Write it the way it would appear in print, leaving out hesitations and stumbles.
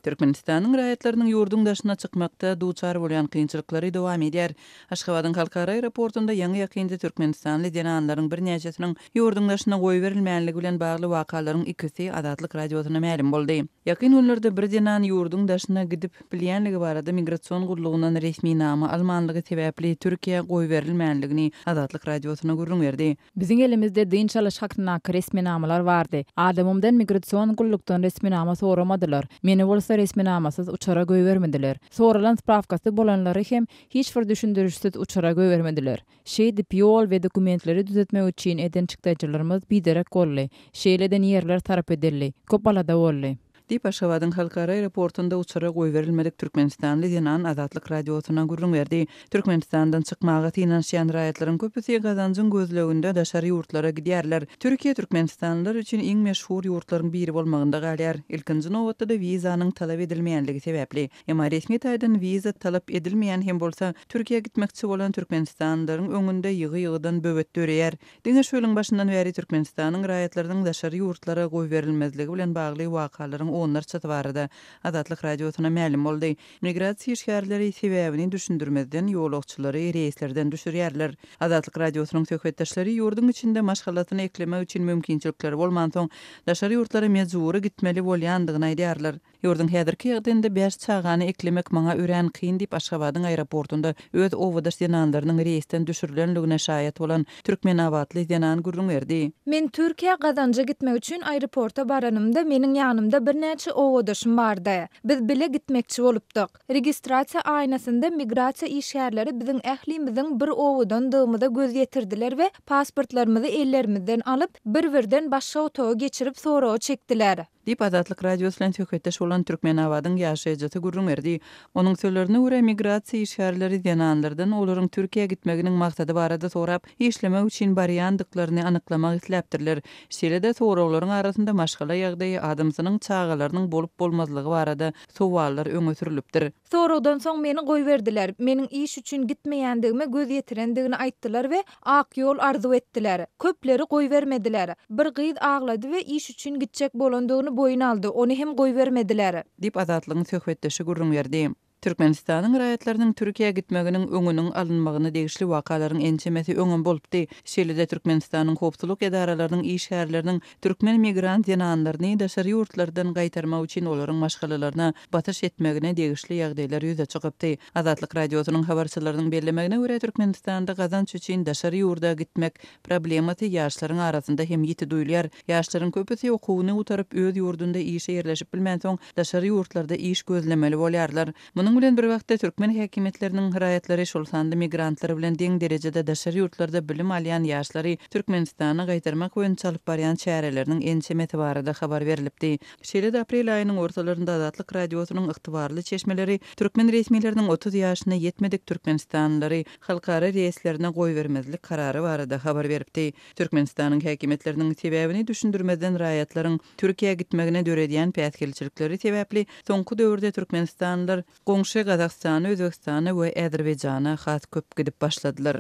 Türkmenistanyň raýatlarynyň ýurduň daşyna çykmakda duçar bolýan kynçylyklary dowam edýär. Aşgabadyň halkara aeroportunda ýaňy-ýakynda türkmenistanly zenanlaryň birnäçesiniň ýurduň daşyna goýberilmänligi bilen bagly wakalaryň ikisi Azatlyk Radiosyna mälim boldy. Ýakyn günlerde bir zenan ýurduň daşyna gidip bilýänligi barada migrasion gullugyndan resminama almanlygy sebäpli Türkiýä goýberilmänligini Azatlyk Radiosyna gürrüň berdi. Biziň elimizde dynç alyş hakyndaky resminamalar bardy. Adamymdan migrasion gullukdan resminama soramadylar. Meni bolsa resminamasyz uçara goýbermediler. Soralan sprawkasy bolanlary hem hiç bir düşündirişsiz uçara goýbermediler. Şeýdip, ýol we dokumentleri düzetmek üçin eden çykdaýjylarymyz biderek boldy. Şeýle eden ýerler sarp edildi. Köp alada boldy. Diýip, Aşgabadyň halkara aeroportunda uçara goýberilmedik türkmenistanly zenan Azatlyk Radiosyna gürrüň berdi. Türkmenistandan çykmaga synanyşýan raýatlaryň köpüsi gazanjyň gözleginde daşary ýurtlara gidýärler. Türkiýe türkmenistanlylar üçin iň meşhur ýurtlaryň biri bolmagynda galýar. Ilkinji nobatda-da wizanyň talap edilmeýänligi sebäpli. Emma resmi taýdan wiza talap edilmeýän hem bolsa, Türkiýä gitmekçi bolan türkmenistanlylaryň öňünde ýygy-ýygydan böwet döreýär. Diňe şu ýylyň başyndan bäri Türkmenistanyň raýatlarynyň daşary ýurtlara goýberilmezligi bilen bagly wakalaryň onlarçasy barada Azatlyk Radiosyna mälim boldy. Migrasiýa işgärleri sebäbini düşündirmezden ýolagçylary reýslerden düşürýärler. Azatlyk Radiosynyň söhbetdeşleri ýurduň içinde maşgalasyny eklemek üçin mümkinçilikleri bolmansoň, daşary ýurtlara mejbury gitmeli bolýandygyny aýdýarlar. Ýurduň häzirki ýagdaýynda bäş çagany eklemek maňa örän kyn diýip, Aşgabadyň aeroportunda öz obadaş zenanlarynyň reýsden düşürilenligine şaýat bolan türkmenabatly zenan gürrüň berdi. Men Türkiýä gazanja gitmek üçin aeroporta baranymda meniň ýanymda birnäçe obadaşym bardy. Biz bile gitmekçi bolupdyk. Registrasiýa aýnasynda migrasiýa işgärleri biziň ählimiziň bir obadandygymyza göz ýetirdiler we pasportlarymyzy ellerimizden alyp, bir-birden başga otaga geçirip soraga çekdiler. Diýip, Azatlyk Radiosy bilen söhbetdeş bolan Türkmenabadyň ýaşaýjysy gürrüň berdi. Onuň sözlerine görä, migrasiýa işgärleri zenanlardan olaryň Türkiýä gitmeginiň maksady barada sorap, işlemek üçin barýandyklaryny anyklamak isläpdirler. Şeýle-de, soraglaryň arasynda maşgala ýagdaýy, adamsynyň çagalarynyň bolup-bolmazlygy barada sowallar öňe sürlüpdir. Soragdan soň meni goýberdiler. Meniň iş üçin gitmeýändigime göz ýetirendigini aýtdylar we ak ýol arzuw etdiler. Köpleri goýbermediler. Bir gyz aglady we iş üçin gitjek bolandygyny boýun aldy, ony hem goýbermediler. Diýip, Azatlygyň söhbetdeşi gürrüň berdi. Türkmenistanyň raýatlarynyň Türkiýä gitmeginiň öňüniň alynmagyna degişli wakalaryň ençemesi öňem bolupdy. Şeýle-de Türkmenistanyň howpsuzlyk edaralarynyň işgärleriniň türkmen migrant zenanlaryny daşary ýurtlardan gaýtarmak üçin olaryň maşgalalaryna basyş etmegine degişli ýagdaýlar ýüze çykypdy. Azatlyk Radiosynyň habarçylarynyň bellemegine görä, Türkmenistanda gazanç üçin daşary ýurda gitmek problemasy ýaşlaryň arasynda hem ýiti duýulýar. Ýaşlaryň köpüsi okuwyny gutaryp, öz ýurdunda işe ýerleşip bilmänsoň, daşary ýurtlarda iş gözlemeli bolýarlar. Munuň bilen bir wagtda, türkmen häkimiýetleriniň raýatlary, şol sanda migrantlar bilen deň derejede daşary ýurtlarda bilim alýan ýaşlary Türkmenistana gaýtarmak boýunça alyp barýan çäreleriniň ençemesi barada habar berlipdi. Şeýle-de aprel aýynyň ortalarynda Azatlyk Radiosynyň ygtybarly çeşmeleri türkmen resmileriniň 30 ýaşyna ýetmedik türkmenistanlylary halkara reýslerine goýbermezlik karary barada habar beripdi. Türkmenistanyň häkimiýetleriniň sebäbini düşündirmezden raýatlaryň Türkiýä gitmegine döredýän päsgelçilikleri sebäpli soňky döwürde türkmenistanlylar goňşy Gazagystana, Özbegistana we Azerbaýjana has köp gidip başladylar.